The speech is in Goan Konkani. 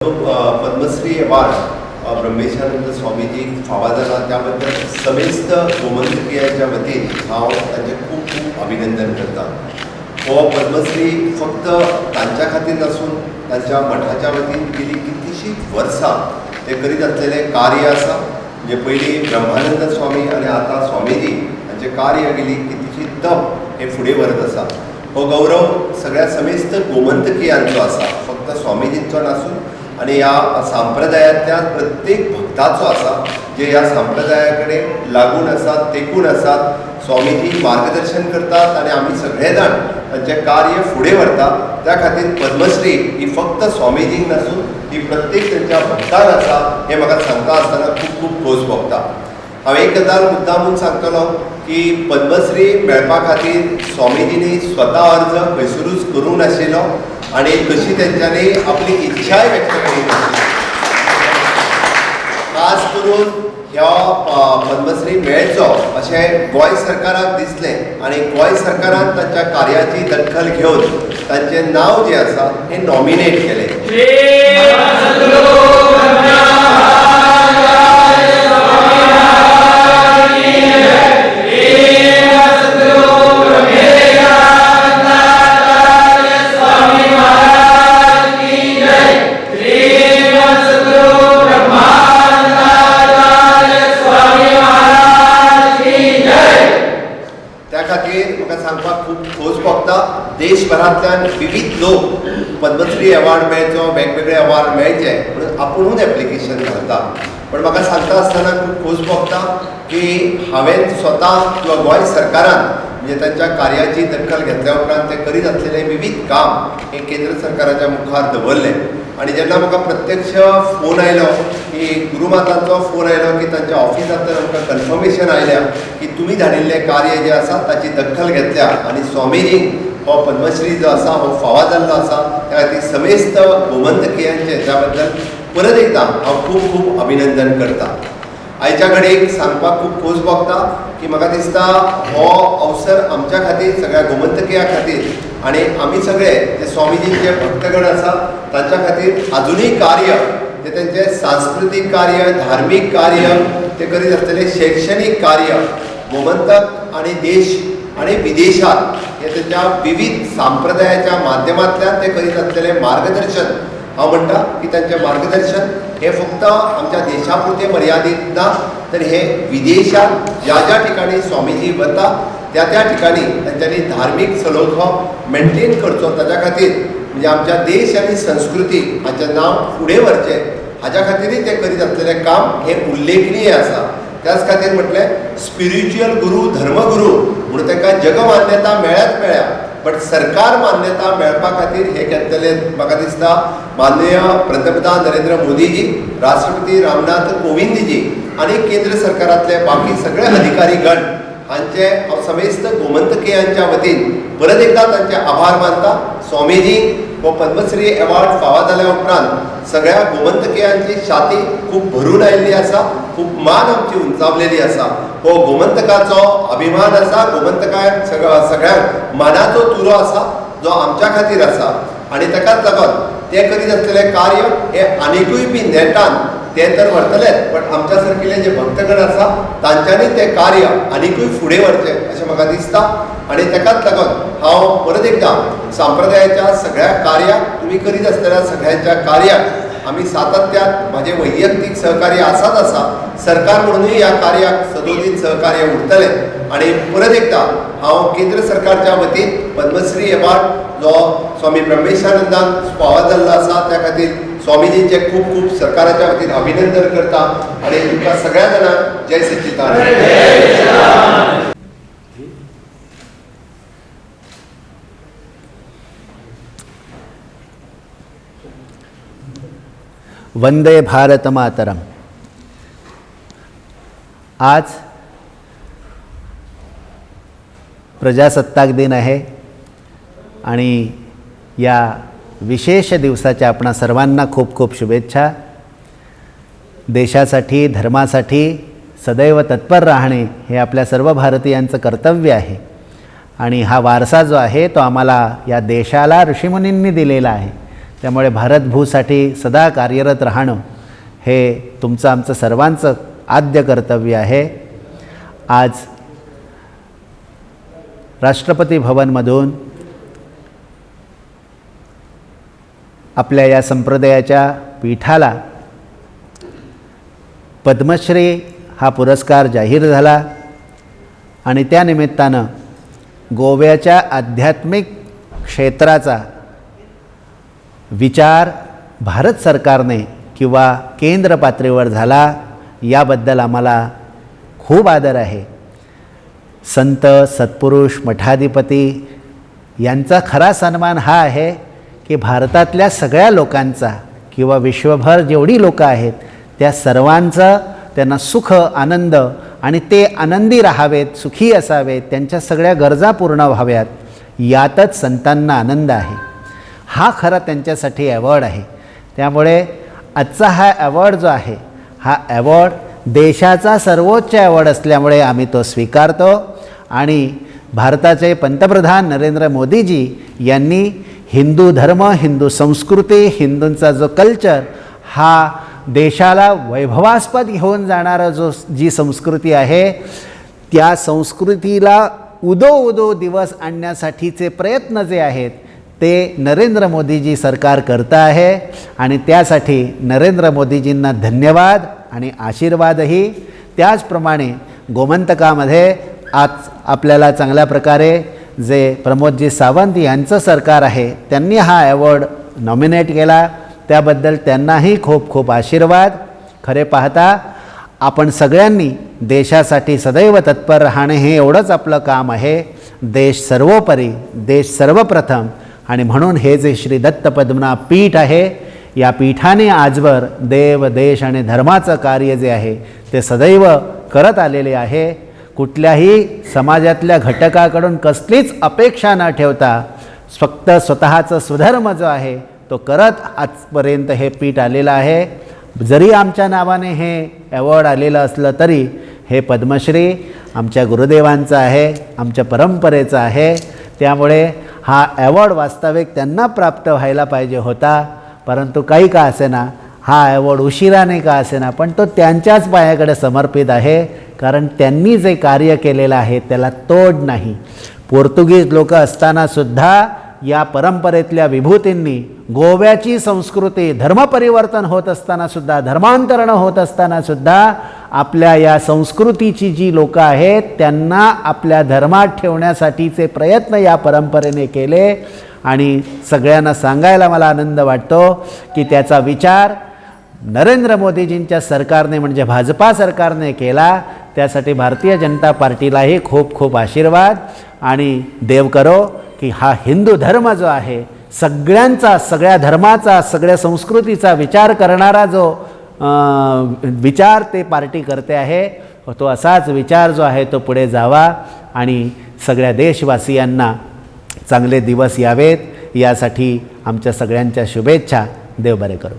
पद्मश्री अवॉर्ड ब्रह्मेशानंद स्वामीजीक फावा जाला त्या बद्दल समेस्त गोमंतकीयाच्या वतीन हांव तांचें खूब खूब अभिनंदन करता. हो पद्मश्री फक्त तांच्या खातीर नासून तांच्या मठाच्या वतीन गेली कितलींशींच वर्सां ते करीत आसलेलें कार्य आसा. म्हणजे पयलीं ब्रह्मानंद स्वामी आनी आतां स्वामीजी हांचें कार्य गेली कितलीशी तप हें फुडें व्हरत आसा. हो गौरव सगळ्या समेस्त गोमंतकीयांचो आसा, फक्त स्वामीजींचो नासून आनी ह्या संप्रदायांतल्या प्रत्येक भक्ताचो आसा जे ह्या संप्रदाया कडेन लागून आसात, तेकून आसात. स्वामीजी मार्गदर्शन करतात आनी आमी सगळे जाण तांचें कार्य फुडें व्हरतात. त्या खातीर पद्मश्री ही फक्त स्वामीजींक नासून ही प्रत्येक तांच्या भक्तांक आसा हें म्हाका सांगता आसतना खूब खूब खोस भोगता. हांव एक गजाल मुद्दामून सांगतलो की पद्मश्री मेळपा खातीर स्वामीजींनी स्वता अर्ज खंयसरूच करूंक नाशिल्लो आनी तशी तेंच्यांनी आपली इच्छाय व्यक्त करूंक नाशिल्ली. खास करून ह्या पद्मश्री मेळचो अशें गोंय सरकाराक दिसलें आनी गोंय सरकारान तांच्या कार्याची दखल घेवन तांचें नांव जें आसा हें नॉमिनेट केलें. त्या खातीर म्हाका सांगपाक खूब खोस भोगता, देशभरांतल्यान विविध लोक पद्मश्री अवॉर्ड मेळचो, वेगवेगळे अवॉर्ड मेळचे म्हणून आपुणून एप्लिकेशन घालता. पण म्हाका सांगता आसतना खूब खोस भोगता की हांवें स्वता किंवा गोंय सरकारान म्हणजे तांच्या कार्याची दखल घेतल्या उपरांत ते करीत आसलेलें विविध काम हें केंद्र सरकाराच्या मुखार दवरलें. आनी जेन्ना म्हाका प्रत्यक्ष फोन आयलो की गुरुमातांचो फोन आयलो की तांच्या ऑफिसांतल्यान आमकां कन्फर्मेशन आयल्या की तुमी धाडिल्लें कार्य जें आसा ताची दखल घेतल्या आनी स्वामीजींक हो पद्मश्री जो आसा हो फावा जाल्लो आसा. त्या खातीर समेस्त गोमंतकीयांचें त्या बद्दल परत एकदां हांव खूब खूब अभिनंदन करता. आयच्या घडयेक सांगपाक खूब खोस भोगता की म्हाका दिसता हो अवसर आमच्या खातीर, सगळ्या गोमंतकीया खातीर आनी आमी सगळे जे स्वामीजींचे भक्तगण आसा तांच्या खातीर आजुनूय कार्य जे तेंचें सांस्कृतीक कार्य, धार्मीक कार्य ते करीत आसतले, शैक्षणीक कार्य गोमंतक आनी देश आनी विदेशात हे तेंच्या विविध संप्रदायाच्या माध्यमांतल्यान ते करीत आसलेलें मार्गदर्शन, हांव म्हणटा की तांचें मार्गदर्शन हें फक्त आमच्या देशा पुरतें मर्यादीत ना, तर हे विदेशात ज्या ज्या ठिकाणी स्वामीजी वता त्या त्या ठिकाणी तांच्यांनी धार्मीक सलोखो मेंटेन करचो, ताच्या खातीर म्हणजे आमच्या देश आनी संस्कृती हाचें नांव फुडें व्हरचें हाच्या खातीरय ते करीत आसलेलें काम हें उल्लेखनीय आसा. त्याच खातीर म्हटलें स्पिरिच्युअल गुरू, धर्मगुरू म्हणून तांकां जगमान्यता मेळ्याच मेळ्या, बट सरकार मान्यता मेळपा खातीर हे घेतलेले म्हाका दिसता माननीय पंतप्रधान नरेंद्र मोदीजी, राष्ट्रपती रामनाथ कोविंदजी आनी केंद्र सरकारांतले बाकी सगळे अधिकारी गण हांचे हांव समेस्त गोमंतकीयांच्या वतीन परत एकदां तांचे आभार मानता. स्वामीजी हो पद्मश्री अवॉर्ड फावा जाल्या उपरांत सगळ्या गोमंतकीयांची छाती खूब भरून आयिल्ली आसा, खूब मान आमची उंचावलेली आसा. हो गोमंतकाचो अभिमान आसा, गोमंतकाक सगळ्यांक मानाचो तुरो आसा जो आमच्या खातीर आसा आनी ताकाच लागून ते करीत आसलेलें कार्य हें आनिकूय बी नेटान ते तर व्हरतलेच, बट आमच्या सारकिले जे भक्तगण आसा तांच्यांनी तें कार्य आनिकूय फुडें व्हरचें अशें म्हाका दिसता. आनी ताकाच लागून हांव परत एकदां संप्रदायाच्या सगळ्या कार्याक, तुमी करीत आसतल्या सगळ्यांच्या कार्याक आमी सातत्यान म्हाजें वैयक्तीक सहकार्य आसाच आसा, सरकार म्हणूनय ह्या कार्याक सदोदीत सहकार्य उरतलें. आनी परत एकदां हांव केंद्र सरकारच्या वतीन पद्मश्री अवॉर्ड जो स्वामी ब्रह्मेशानंदांक फावो जाल्लो आसा त्या खातीर स्वामीजींचें खूब खूब सरकाराच्या वतीन अभिनंदन करता आनी तुमकां सगळ्या जाणांक जय सच्चिदानंद. वंदे भारत मातरम. आज प्रजासत्ताक दिन आहे आणि या विशेष दिवसाच्या आपणा सर्वांना खूप खूप शुभेच्छा. देशासाठी, धर्मासाठी सदैव तत्पर राहणे हे आपल्या सर्व भारतीयांचं कर्तव्य आहे आणि हा वारसा जो आहे तो आम्हाला या देशाला ऋषीमुनींनी दिलेला आहे. त्यामुळे भारतभूसाठी सदा कार्यरत राहणं हे तुमचं आमचं सर्वांचं आद्य कर्तव्य आहे. आज राष्ट्रपती भवनमधून आपल्या या संप्रदायाच्या पीठाला पद्मश्री हा पुरस्कार जाहीर झाला आणि त्यानिमित्तानं गोव्याच्या आध्यात्मिक क्षेत्राचा विचार भारत सरकारने किंवा केंद्र पातळीवर झाला, याबद्दल आम्हाला खूप आदर आहे. संत, सत्पुरुष, मठाधिपती यांचा खरा सन्मान हा आहे की भारतातल्या सगळ्या लोकांचा किंवा विश्वभर जेवढी लोकं आहेत त्या सर्वांचं त्यांना सुख, आनंद आणि ते आनंदी राहावेत, सुखी असावेत, त्यांच्या सगळ्या गरजा पूर्ण व्हाव्यात, यातच संतांना आनंद आहे. हा खरा त्यांच्यासाठी अवॉर्ड आहे. त्यामुळे आजचा हा अवॉर्ड जो आहे हा अवॉर्ड देशाचा सर्वोच्च अवॉर्ड असल्यामुळे आम्ही तो स्वीकारतो. आणि भारताचे पंतप्रधान नरेंद्र मोदीजी यांनी हिंदू धर्म, हिंदू संस्कृती, हिंदूंचा जो कल्चर हा देशाला वैभवास्पद घेऊन जाणारा जी संस्कृती आहे त्या संस्कृतीला उदो उदो दिवस आणण्यासाठीचे प्रयत्न जे आहेत ते नरेंद्र मोदीजी सरकार करतं आहे आणि त्यासाठी नरेंद्र मोदीजींना धन्यवाद आणि आशीर्वादही. त्याचप्रमाणे गोमंतकामध्ये आज आपल्याला चांगल्या प्रकारे जे प्रमोदजी सावंत यांचं सरकार आहे त्यांनी हा अवॉर्ड नॉमिनेट केला, त्याबद्दल त्यांनाही खूप खूप आशीर्वाद. खरे पाहता आपण सगळ्यांनी देशासाठी सदैव तत्पर राहणे हे एवढंच आपलं काम आहे. देश सर्वोपरी, देश सर्वप्रथम. आणि म्हणून हे जे श्री दत्त पद्मनाभ पीठ आहे या पीठाने आजवर देव, देश आणि धर्माचं कार्य जे आहे ते सदैव करत आलेले आहे. कुठल्याही समाजातल्या घटकाकडून कसलीच अपेक्षा न ठेवता फक्त स्वतःचं स्वधर्म जो आहे तो करत आजपर्यंत हे पीठ आलेलं आहे. जरी आमच्या नावाने हे अवॉर्ड आलेलं असलं तरी हे पद्मश्री आमच्या गुरुदेवांचं आहे, आमच्या परंपरेचं आहे. त्यामुळे हा अवॉर्ड वास्तविक त्यांना प्राप्त व्हायला पाहिजे होता, परंतु काही का असेना, हा अवॉर्ड उशिराने का असेना, पण तो त्यांच्याच पायाकडे समर्पित आहे. कारण त्यांनी जे कार्य केलेलं आहे त्याला तोड नाही. पोर्तुगीज लोक असतानासुद्धा या परंपरेतल्या विभूतींनी गोव्याची संस्कृती, धर्मपरिवर्तन होत असतानासुद्धा, धर्मांतरण होत असतानासुद्धा आपल्या या संस्कृतीची जी लोकं आहेत त्यांना आपल्या धर्मात ठेवण्यासाठीचे प्रयत्न या परंपरेने केले. आणि सगळ्यांना सांगायला मला आनंद वाटतो की त्याचा विचार नरेंद्र मोदीजींच्या सरकारने म्हणजे भाजपा सरकारने केला. त्यासाठी भारतीय जनता पार्टीलाही खूप खूप आशीर्वाद. आणि देव करो की हा हिंदू धर्म जो आहे सगळ्यांचा, सगळ्या धर्माचा, सगळ्या संस्कृतीचा विचार करणारा जो विचार ते पार्टी करते आहे तो असाच विचार जो आहे तो पुढे जावा आणि सगळ्या देशवासियांना चांगले दिवस यावेत यासाठी आमच्या सगळ्यांच्या शुभेच्छा. देव बरे करो.